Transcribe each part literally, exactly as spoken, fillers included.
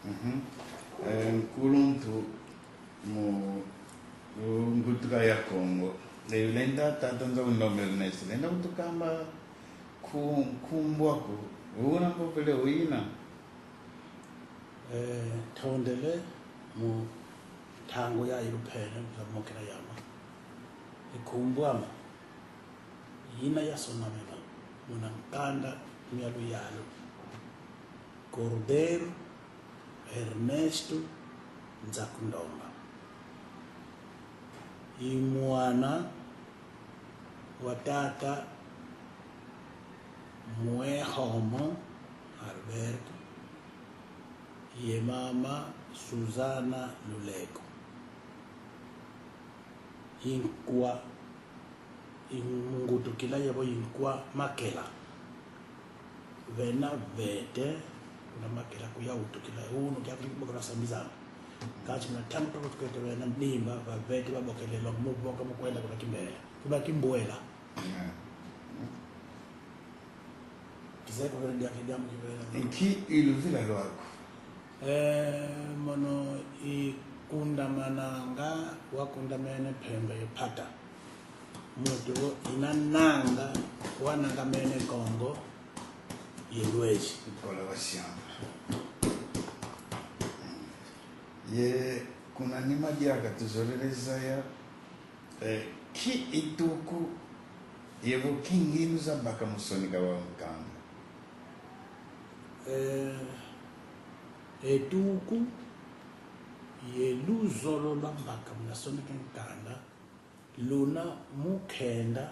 Mhm. Eh, nkuluntu mu, mu mbutuka ya Kongo. Eh, lenda tata Nzau Ndombe Ernesto, lenda kutukamba ku, nkumbu aku, una mpovele uyina. Eh, ntondele mu ntangu yayi lupene, za mokela yama. E nkumbu ama, yina yasonamena muna nkanda mia luyalu. Cordeiro Ernesto Nzaku Ndomba. I mwana wa tata Mwehomo Alberto ye mama Susana Luleko. I nkwa, i mbutukila yabo i nkwa Makela. Vena vete kuna Makela kuyawutukila, unu kia kuli kubokela sambi zame. Kansi muna ntangu toko tukete vena ndimba, vavete babokelelo mu boka mu kwenda kuna Kimbela, kuna Kimbuela. Yeah. Kizeye kuvela diaka diambu kivela. Nki i luvila lwaku? Eh, mono i kundamananga, wakundamene Mpemba ye Mpata. Muntu wo ina nanga, wanangamene Kongo ye Luezi. Kola wa siamba. Ye kuna nima diaka tuzolele zaya, eh, nki i tuku, ye vo nki ngindu zabaka mu soneka wa nkanda? Eh, e tuku ye luzolo lwabaka muna soneka nkanda, luna mu nkenda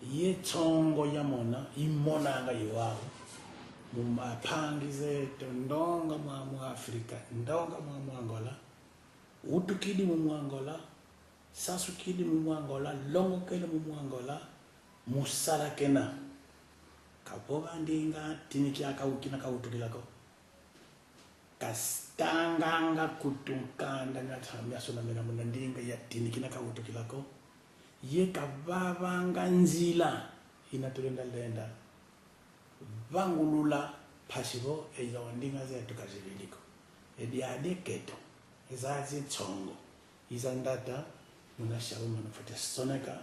ye nsongo yamona, imonanga ye wau mu mpangi zeto, ndonga mwa mu Afrika, ndonga mwa mu Angola, wutukidi mu mu Angola, sansukidi mu mu Angola, longokele mu mu Angola, mu sala kena. Kavova ndinga tini kiaka ukina kawutukila ko. Katanganga nkutu nkanda mia, miasonamena muna ndinga ya tini kina kawutukila ko. Ye kavavanga nzila ina tulenda lenda vangulula mpasi vo e za wa ndinga zeto kazivili ko. E diadi e keto, e zazi e nsongo, i za ndata, muna sia vo mono fwete soneka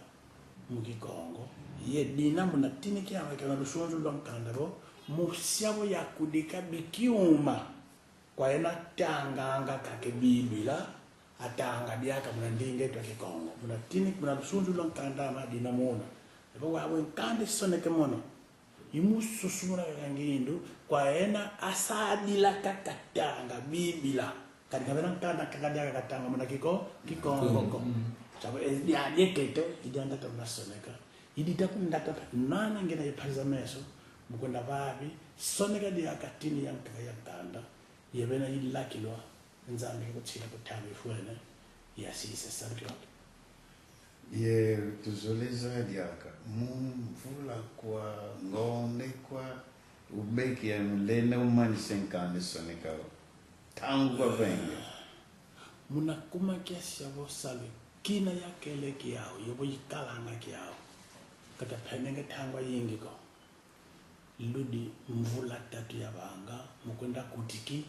mu Kikongo. Ye dina muna tini kiama kia muna lusunzulu lwa nkanda vo, mu sia vo yakudika bikiuma, kwa yena tanganga kaka e Bibila, atanga diaka muna ndinga eto ya Kikongo. Muna tini, muna lusunzulu lwa nkanda ama dina muna. E vo wau e nkanda isoneke mono, i mu susumuna kaka ngindu, kwa yena asadila kaka tanga Bibila. Kadi kavena nkanda kaka diaka katanga muna Kiko-, Kikongo ko. Mm. Sia vo e diadi e keto, i dia ndata muna soneka. I dita ku ndata, nana ngina ye mpasi za meso, mu kwenda vavi, soneka diaka tini ya nka-, ya nkanda, ye vena ilakilwa, Nzambi ke kutsila ku ntangu ifwene, ya sisa salu kiokio. Ye tuzolele zaya diaka, mu mvula kwa, ngonde kwa, ubeki ya mulenda umanisa e nkanda isoneka wo? Ntangu kwa venge. Muna kuma kia sia vo salu kina yakele kiau, yovo ikalanga kiau, kata mpenenge ntangu yayingi ko. Ludi mvula tatu yavanga, mu kwenda kutiki,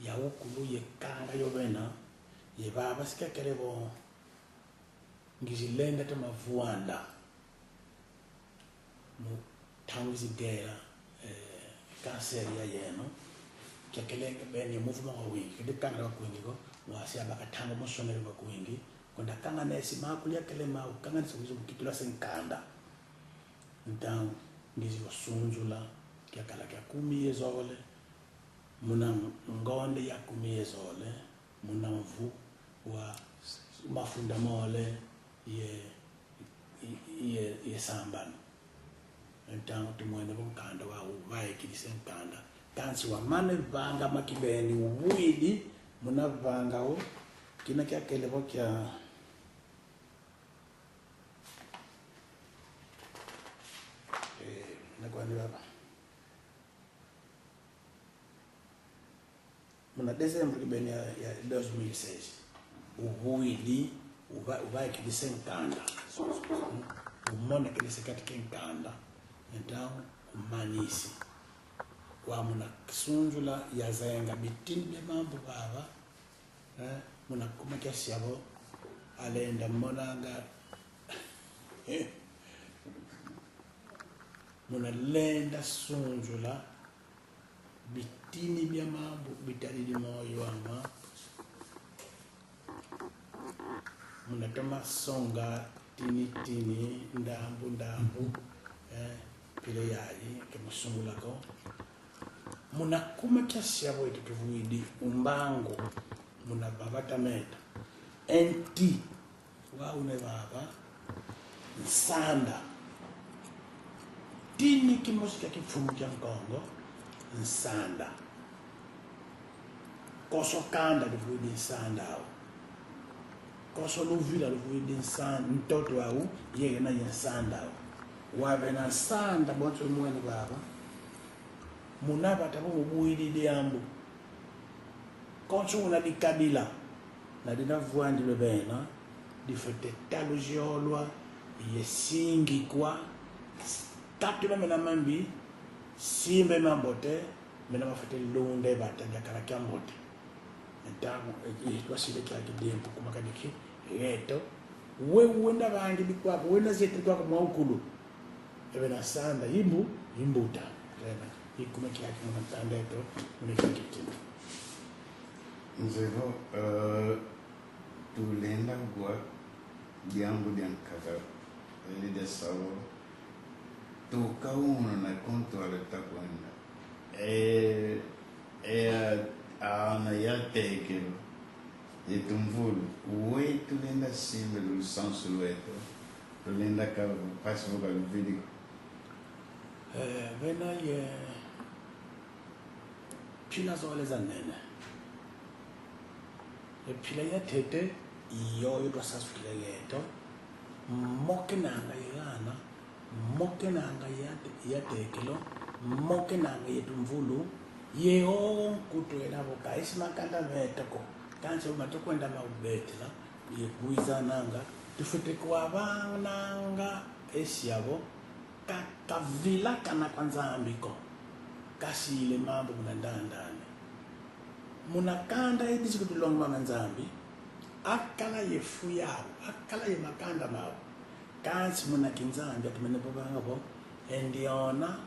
yawukulu ye kanga yo vena, ye vava si kiakele vo ngizi lenda toma vwanda mu ntangu zigela, eh, cancer ya yeno, kiakelenge beni mouvement wawingi, kadi kanga wakwingi ko, wasi abaka ntangu mu soneka wakwingi, kwenda kanga nesi makulu yakele mau, kanga nesi wizi mu kitula se nkanda. Ntangu ngizi wasunzula, kiakala kia kumi ye zole, muna ngonde ya kumi ye zole, muna mvu wa mafunda mole ye, ye, ye sambanu. Ntangu tumwene vo nkanda wau uvaikidi se nkanda. Kansi wamane vanga ma kibeni, uvwidi, muna vanga wo, kina kiakele vo kia, eh, na kwani baba. Muna dezembro kibeni ya, ya dois mil e seis, uvwidi, uva-, uvaikidi se nkanda. Umonekene se kati ke nkanda. Então, umanisi. Wa muna sunzula yazenga bitini bia mambu vava, eh, muna kuma kia sia vo, alenda monanga, muna lenda sunzula bitini bia mambu bitadidi moyo ama, muna toma songa tini tini, ndambu ndambu, eh, mpila yayi ke mu sungula ko. Muna kuma kia sia vo yeto tuvwidi umbangu muna vavata meto. Enti, wau una vava, nsanda. Tini kimosi kia kimfumu kia Nkongo, nsanda. Konso kanda luvwidi nsanda au. Konso luvila luvwidi nsan-, ntoto au, yena ye nsanda au. Wau vena nsanda, bonso mwene vava. Muna vata vo mubwidi diambu. Konso una dikadila, na dina vwandi lwe vena, difwete taluziolwa, ye singikwa, katula mena mambi, simba mambote, mena mafwete lunda e vata diakala kiambote. Entamu, eh, eh, twasile kia kidempu kuma kadiki, yeto. We wenda vangidi kwaku, wenda zetidi kwaku mwa ukulu. E vena nsanda, i mbu-, i mbuta. Vena, i kuma kiaki muna ntanda eto, muna kiaki tima. Nzeye vo, eh, tulenda wa diambu dia nkaka, ele dia sawa, tuka unu na kontu ale ta kwenda. E, e, a, ana yatekelo, yeto mvulu, wetu lenda simba lusansu lweto, tulenda ka mpasi vo kaluvidi ko. Eh, vena ye mpila zole za nene. E mpila ya ntete, i yoyo twasansukila yeto, mokenanga ye ana, mokenanga ya, ya ntekelo, mokenanga yeto mvulu, ye o nkutu ena vo ka esi makanda meto ko. Kansi o matu kwenda ma ubetela, ye kwizananga, tufwete kwavananga e sia vo, ka, ka vilakana kwa Nzambi ko, kasile mambu muna ndandani. Muna kanda e dizi kutulongama Nzambi, akala ye fu yau, akala ye makanda mau. Kansi muna kinzambi atumene vovanga vo, e ndiona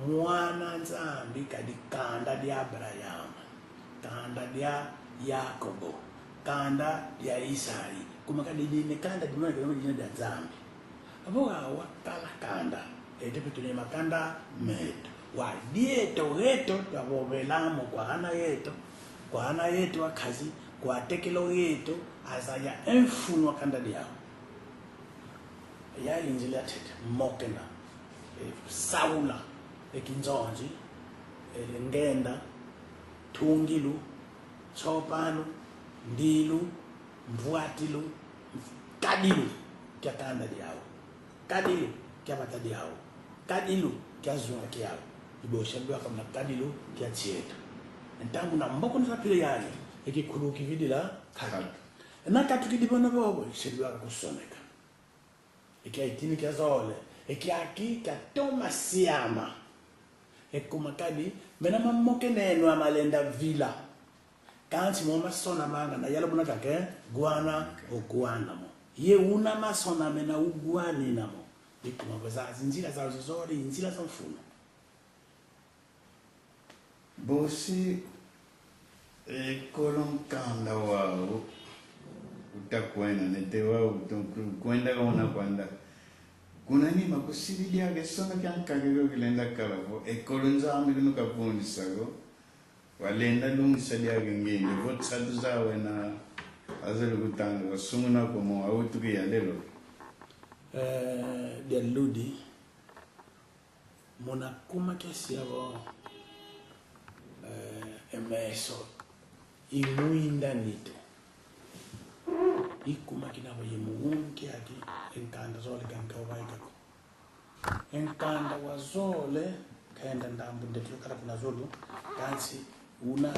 mwana Nzambi kadi kanda dia Abrahama, kanda dia Yakobo, kanda dia Isai. Kuma kadi dina kanda dimana kadi dina dia Nzambi. Avo wau wakala kanda, yeto mpe tuna ye makanda meto. Wa dieto yeto twavovela mo kwa ana yeto, kwa ana yeto a nkazi, kwa ntekelo yeto, azaya e mfunu a kanda diau. Yayi nzila ya ntete, mokena, e, saula, e kinzonzi, e, ngenda, ntungilu, nsopanu, ndilu, mvwatilu, kadilu kia kanda diau, kadilu kia vata diau, kadilu kia zunga kiau. I bosi lwaka muna kadilu kia nsi eto. Entamu na mboko na sapile yani, e kinkulu kividila nkatu. Nkatu. Na nkatu kidi vana vovo, i se lwaka kusoneka. E kia itini kia zole, e kiaki kia toma siama. E kuma kadi, mena mamokeneno ama lenda vila. Kansi mo masonamanga na yala muna kake, gwana, o gwana mo. Ye una masona mena ugwanina mo. I kuma vo zazi nzila za zizole, nzila za mfunu. Bosi, e, kolo nkanda wau uta kwenda, nete wau uta kwenda ona kwanda. Kuna nima kusidi diaka e sona kia nkaka ko kilenda kala vo, e kolo Nzambi kunu kavundisa ko, walenda lungisa diaka ngindu, vo nsatu za wena azali kutanga, wasunguna ko mo awutuki ya lelo. Eh, dia ludi. Muna kuma kia sia vo, eh, e meso i mwinda nitu. I kuma kina vo ye mu wunu kiaki, e nkanda zole kanka uvaika ko. E nkanda wa zole, kenda ndambu ndeti yo kala kuna zulu, kansi una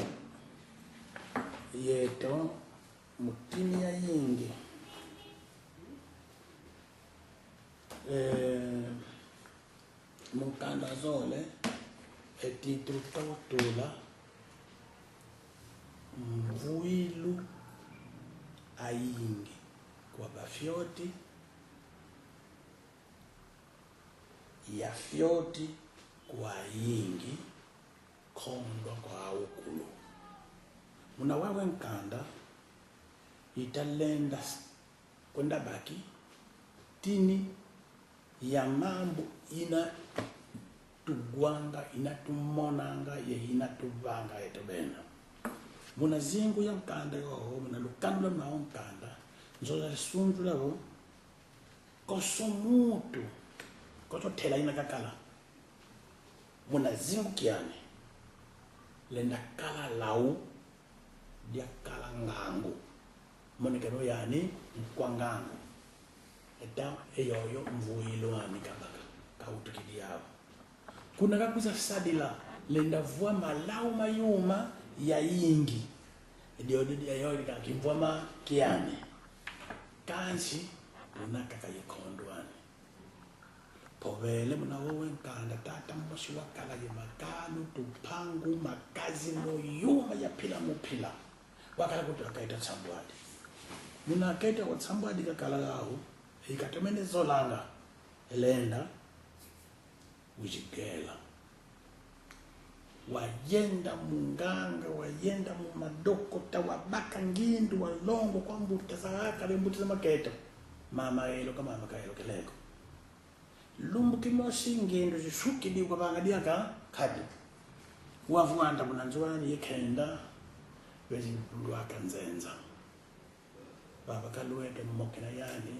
yeto mu tini yayingi. Eh, mu nkanda zole, E título tawatula: Mvuilu ayingi kwa bafioti, ya fioti kwa yingi, kondwa kwa awukulu. Muna wawu e nkanda, italenda s-, kwenda baki tini ya mambu ina tugwanga, ina tumonanga, ye ina tuvanga yeto bena. Muna zingu ya nkanda yoyo, muna lukanu lwa mau nkanda, nzola sundula vo, konso muntu, konso ntela ina kakala muna zingu kiani, lenda kala lau, diakala ngangu. Monekeno yani nkwa ngangu. E ta, e yoyo mvuilu ani kabaka, kawutukidi yau. Kuna kakwiza sadila, lenda vwama lau ma yuma yayingi. Dio, dio, dio, dio, kimvwama kiani. Kansi, una kaka ye kondo ani. Mpovele muna wowo e nkanda, tata mosi wakala ye makalu, tupangu, makazino, yuma ya mpila mu mpila. Wakala kutu aketa nsambwadi. Muna aketa wa nsambwadi kakala yau, ikatomene zolanga, e lenda, wizi gela. Wayenda mu nganga, wayenda mu madokota, wabaka ngindu, walongwa kwa mbuta za akala, mbuta za makento. Mama eloka, mama kaelokele ko. Lumbu kimosi ngindu zisukidi kwa vanga diaka nkatu. Wavwanda kuna nzo ani ye nkenda, wezi lwaka nzenza. Baba kalweke mokena yani.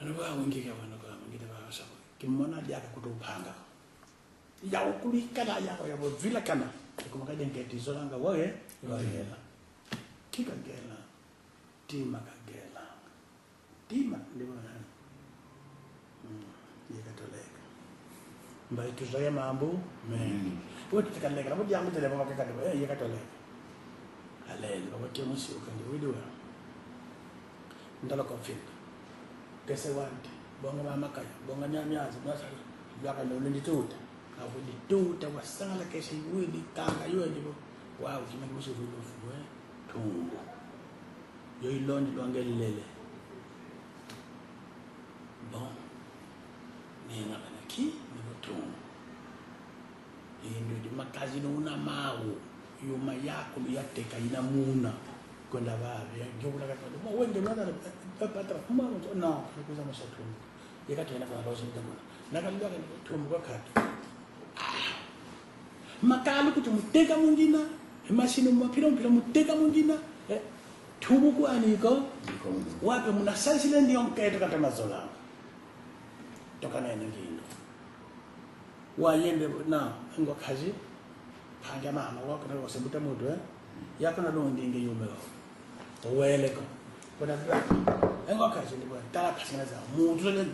Ana ba wingika wana kwa mangita ba sa. Kimona diaka kutu mpanga. Yawukulu ikala yau, yau vilakana. Kuma kadi nketi zolanga woye, woyela. Kika gela. Ntima kagela. Ntima, ndi mwana. Mm, ye katoleka. Mba ituzaya mambu mengi. Mm. Wetu tukaleka, na mu diambu tele mama kakati, eh, ye katoleka. Alele, baba kia musi ukandi, widiwa. Ndala kwa finda. Kese wanti, bonga mama kaya, bonga nyamyazi, mwasa, lwaka no lendi tuta. Afu ndi tuta, wasangala kese widi, kanga, yo ndi bo. Wau, kimani musi vulo fubwe, tungu. Yo i londi lwanga lele. Bon. Ni nga bana ki, ni butungu. Indu di makazino una mau. Yuma yakulu yateka ina muna. Kwenda vava, ya ngiokula kaka. Mo wenge mwana, eh, eh, patra, mama, no, kuza masatu. Ye katwena kwa lozi ndamuna. Na kalwaka ni tumbu kwa katu. Makalu kutu muteka mu ngina, e masini mu mpila mpila muteka mu ngina, eh, tubu kwani ko, wapi muna sasile ndi onketo kata mazola. Toka na ene ngindu. Wayende na ngwa kazi, panga mama, wako na wase buta mutu, eh. Yako na lundi nge yume wau. Owele ko. Kuna dra. E ngwa kazi ndi kwa, tala pasina za. Mutu le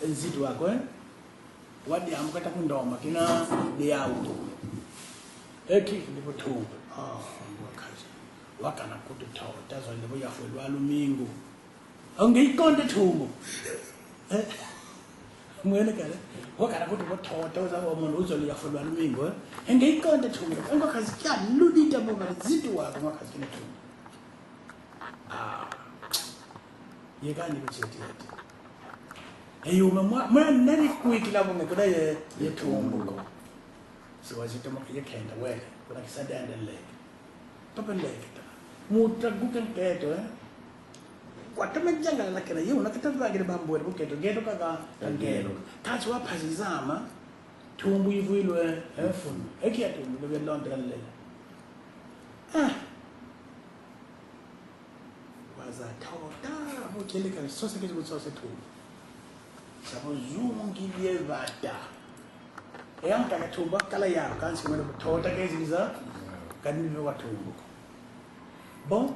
nzitu wako, eh. Wadi amu kata kundoma, kina de auto. Eki, ndi butu. Ah, ngwa kazi. Wakana kutu to, tazo ndi bo ya fwe lwa lumingu. Onge ikonde tumbu. Eh? Mwene kale. Wakala kuti kutota uza wa mono uzo ya fwa lwa lumingu, eh? Onge ikonde tumbu. Onge kazi kia ludi ta bo bali zitu wa, onge kazi kina tumbu. Ah. Ye kani kucheti yeti. Eyo, mwa, mwa, mwa nani kuikila bo me kuna ye, ye tumbu ko. Si wazito mo ye kenda wele, kuna kisa dende leke. Papa leke ta. Muta guke nketo, eh? Kwa tama janga la kena, yo, na kata vangire bambu, buketo, ngeto kaka, ngeto. Kansi wa mpasi zama, tumbu ivwilwe, eh, funu. Eki ya tumbu, bebe londe la lele. Ah. Waza tauta, bo kele ka sosa kezi kusosa tumbu. Sabo zungi bie vata. E anta ka tumbu kala ya, kansi mwene kutota kezi biza, kadi mbe wa tumbu. Bon,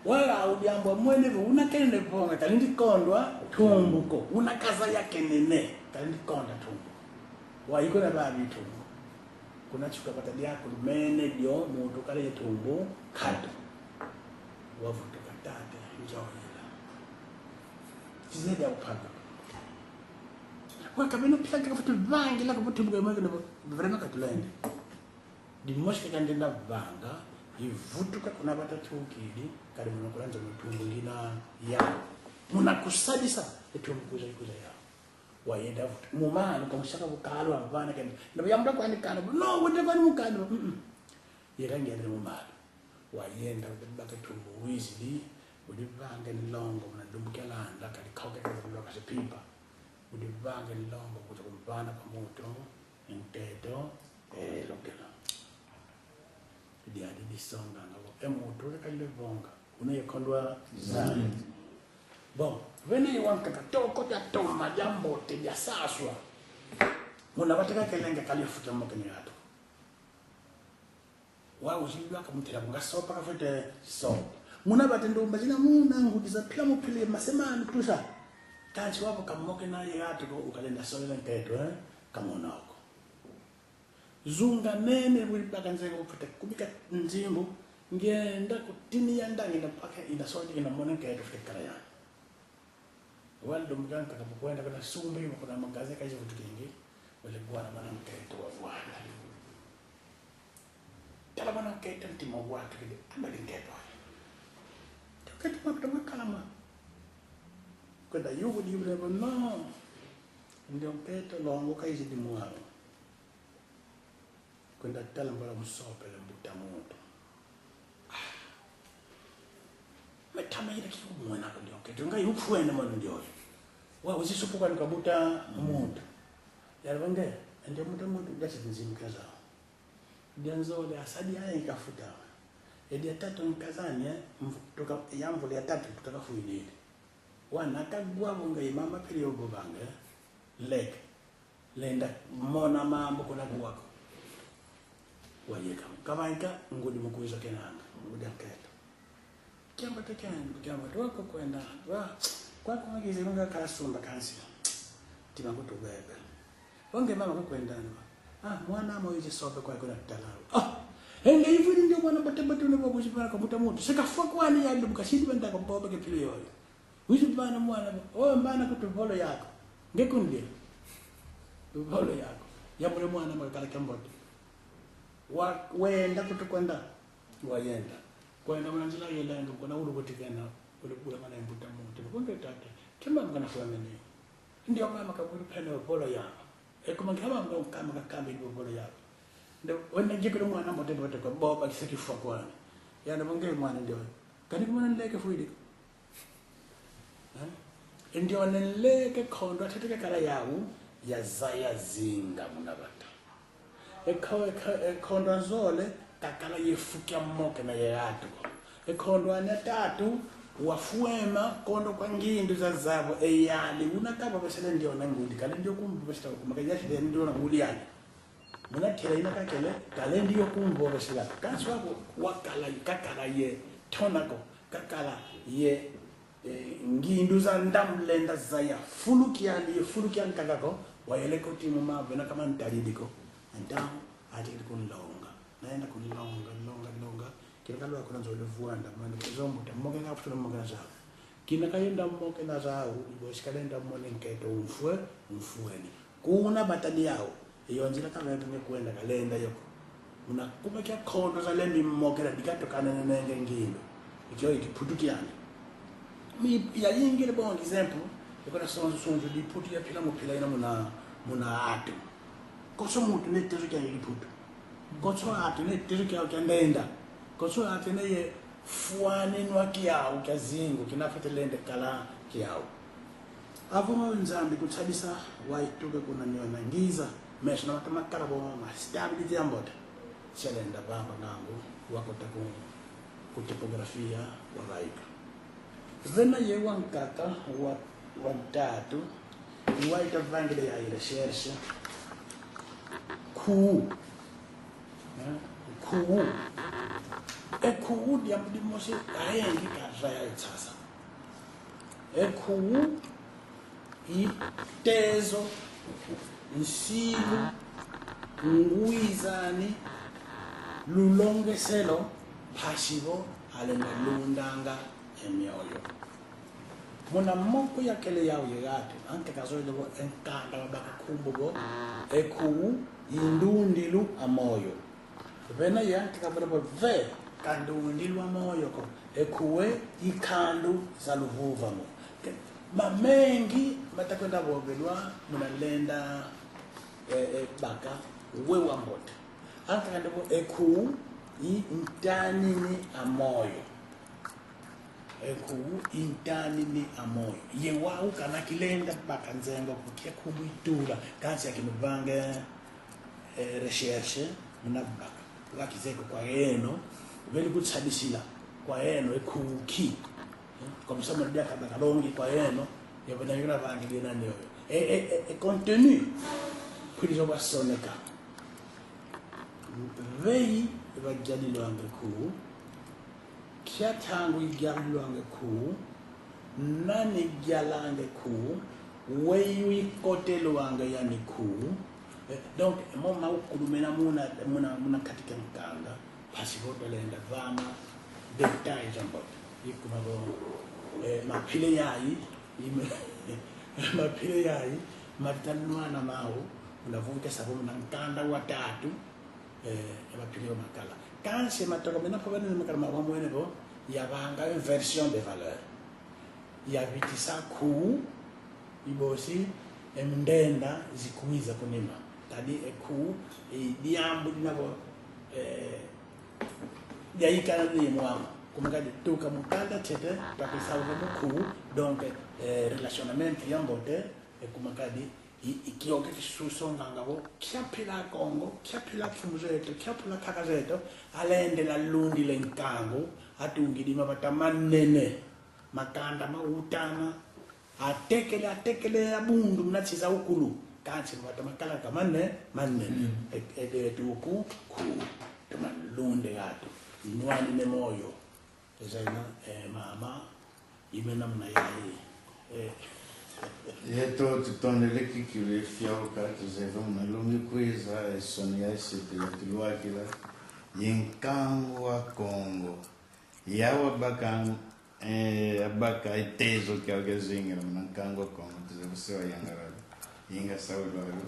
wala udiambo mwene vo una kene vonga, kalindi kondwa tumbu ko, una kaza ya kenene, kalindi konda tumbu. Wa iko na babi tumbu. Kuna chuka bata diakulu mene dio muntu kala ye tumbu nkatu. Wavutuka tata, njoyela. Chize dia upaka. Wa kabeno pila kaka futu vangi la kubutu buka mwe kuna vraiment katulende. Dimosi kaka ndenda vanga, ivutuka kuna batatukidi, kadi muna kuna nzo mutumbu ngina ya. Muna kusadisa, etu mkuza ikuza ya. Wayenda vutu. Mu malu, kamusaka bukalu, avana kani. Na yamda kwani kanu, no, wende kwani mukanu. Mm-mm. Yeka ngende mu malu. Wayenda, baka tumbu wizidi, udi vanga nlongo, muna dumbu kia landa, kadi kauke kadi muna kasi pimpa. Udi vanga nlongo, kuta kumvana kwa muntu, nteto, e, longela. Diadi disonga, ngabo, e muntu, kadi le vonga. Una ye kondwa zani. Bon, vene ye wankaka, toko dia toma, dia mbote, dia saswa. Muna bateka kelenge kali futa mokeni yato. Wa uzilwa kamutela kunga sopa kafwete sopa. Muna batendo mbazina muna ngudi za pila mu pila masemanu tusa. Kansi wabo kamoke na ye atu ko ukalenda sola nteto, eh? Kamona oko. Zunga nene buri baka nzengo fwete kubika nzimbu. Ngenda kutini ya ndangi na paka ina sola ina mona nteto fwete kala ya. Wala dumbuka nkaka bukwenda kuna sumbi, kuna magaze ka izi vutukingi, wale bwana mana nteto wa vwana. Tala mana nteto ntima wa tukidi, amba di nteto. Nteto makuta makalama. Kwenda yugo di ule no. Ndio nteto longo ka izi di mwalo. Kwenda tala mbala musopele mbuta muntu. Ah. Metama yira ki kumwena ko ndio. Ketu nga yufwene mwana ndio. Wa uzi supu kwa nuka mbuta muntu. Yala bange, ndio mbuta muntu, dasi nzimbu kaza. Dia nzole asadi ya ikafuta. E dia tatu nkazani, eh, mvu-, tuka, ya mvula ya tatu, tuka fwilili. Wana kagwa bonga imama period bobanga, eh, leke. Lenda mona mambu kuna kuwako. Wayeka. Kavanka ngudi mukwiza kenanga. Ngudi anketa. Kiamba te ken-, kiamba te wako kwenda. Wa, kwa kwa ngizi nunga kasumba kansi. Tima kutu bebe. Wange mama kukwenda nwa. Ah, mwana mo izi sobe kwa kuna tala. Ah, enge ifu ndio mwana bate bate una kwa kuzipa kwa mbuta muntu. Seka fwa kwani ya nduka sidi banda kwa mbobe ke pili yoyo. Wizi bana mwana, oh, mbana kutu volo yako. Nge kundia. Volo yako. Ya mule mwana makala kia mbote. Wa, wenda kutu kwenda. Wayenda. Kwenda mwana nzila yelenda, kuna ulu kutikena, ulu kula mana mbuta muntu. Kunde tata. Kima mkana fwamene. Ndio mama kabulu pene volo yako. E kuma kama mkama kakamba ibu volo yako. Ndio, wenda jikulu mwana mbote mbote kwa boba kisaki fwa kwani. Yana mwange mwana ndio. Kani kuma nleke fwidi. Eh? Ndio nenleke kondo atete kakala yau, yazaya zinga muna bata. E ko-, e ko-, e kondo azole, kakala ye fu kia moke na ye atu ko. E kondo ane tatu, wafwema, kondo kwa ngindu zazabo, e yali, una kaba besele ndio na ngudi, kale ndio kumbu besele kumaka yasi ndio na ngudi yali. Muna kele ina kakele, kale ndio kumbu besele. Kansi wako, wakala, kakala ye, tona ko, kakala ye, eh, ngindu za ndambu lenda zaya, fulu kiani, fulu kiani kaka ko, wayele ko timu ma, bena kama ntalidi ko. Então, ati kunlonga. Naenda kunlonga, longa, longa. Kila kalwa kuna nzole vwanda, mwana kuzo mbuta, moke nga futu na moke na zau. Kina kayenda moke na zau, ibosi kalenda mone nketo umfwe, umfweni. Kuna batani yau, iyo nzila kavembe me kwenda kalenda yoko. Muna kuma kia kondo za lembi moke na dikato kana nenge ngindo. Ikio ikiputu kiani. Mi ya yingile bon exemple, ikona sonzo sonzo di putu ya pila mu pila ina muna, muna atu. Konso muntu ne tezo kia iputu. Konso atu ne tezo kia, kia ndenda. Konso atu ne ye fwani nwa kiau kia zingu, kina fete lende kala kiau. Avo Nzambi kutsabisa, waituke kuna niona ngiza, meso na mata makala bo ma stabilité ya mbote. Sialenda bamba ngangu, wakota ku, ku topografia, wavaika. Vena ye wankaka, wa, wa ntatu, iwa itavangile ya recherche. Ku. Eh, ku. E ku dia mudi mosi, aengi kazaya itsasa. E ku, i tezo, nsilu, ngwizani, lulongeselo, mpasi vo, alenda lundanga, e mioyo. Muna moko ya kele yau ye gatu, ankaka zolele vo e nkanda wabaka nkumbu vo e nkuwu i ndundilu a moyo. Vena ye ankaka vena vo ve ka ndundilu a moyo ko, e nkuwu i nkandu za luvuvamo. Ke-, mamengi mata kwenda vovelwa muna lenda, eh, eh, baka we wambote. Ankaka nde vo e nkuwu i ntanini a moyo. E nkuwu i ntanini a moyo. Ye wau kana kilenda baka nzengo ko, kia nkumbu itula, kansi akinu vanga, eh, recherche, muna baka. Wakizeye ko kwa yeno, veli kutsadisila kwa yeno e nkuwu nki. Comme ça, mwana diaka baka longi kwa yeno, ye vena yuna vangi dina nio. E, e, e, e contenu, mpwidi zo wasoneka. Veyi vadiadilwanga e nkuwu, kia ntangu idiadilwanga e nkuwu, nani dialanga e nkuwu, weyi ikotelwanga yani nkuwu. Eh, donc, mo mawukulu mena muna, muna, muna kati kia nkanda, mpasi vo twalenda vana détails za mbote. Ikuma vo, eh, mampila yayi, ime-, mampila yayi, mata nwana mau, una vuta sa vo muna nkanda wa tatu, eh, e mampila yo makala. Kansi matoko mena mpo bana makala ma bamwene vo, yavanga une version de valeur. Yavitisa nkuwu, ibosi, e mundenda zikwiza ku nima. Kadi e nkuwu, e diambu dina vo, eh, diayikala ni mwamu. Kuma kadi tuka mu kanda ntete, twakisala mu nkuwu, donc, eh, relationnement ya mbote, e kuma kadi, i, i kioka kisusonganga vo, kia mpila Kongo, kia mpila mfumu zeto, kia mpila nkaka zeto, alendela lundila e nkangu, atungidi mavata manene, makanda mawutana, atekele, atekele abundu muna nsi za wukulu, kansi mavata makalaka mane-, manene. Mm. E, e, e, tuku, ku, tuma lunde gatu, nwanina e moyo. Ezali na, eh, mama, i mena muna yayi. Eh. Yeto tutondele kikilu ye fiauka, tuzeye vo muna lumbu ikwiza, e nsoni ya site yatulwakila, ye nkangu wa Kongo. Yau abaka, eh, abaka e tezo kiau kia zingila muna nkangu wa Kongo, tuzeye vo se wayangalala. Inga sawa lwalu.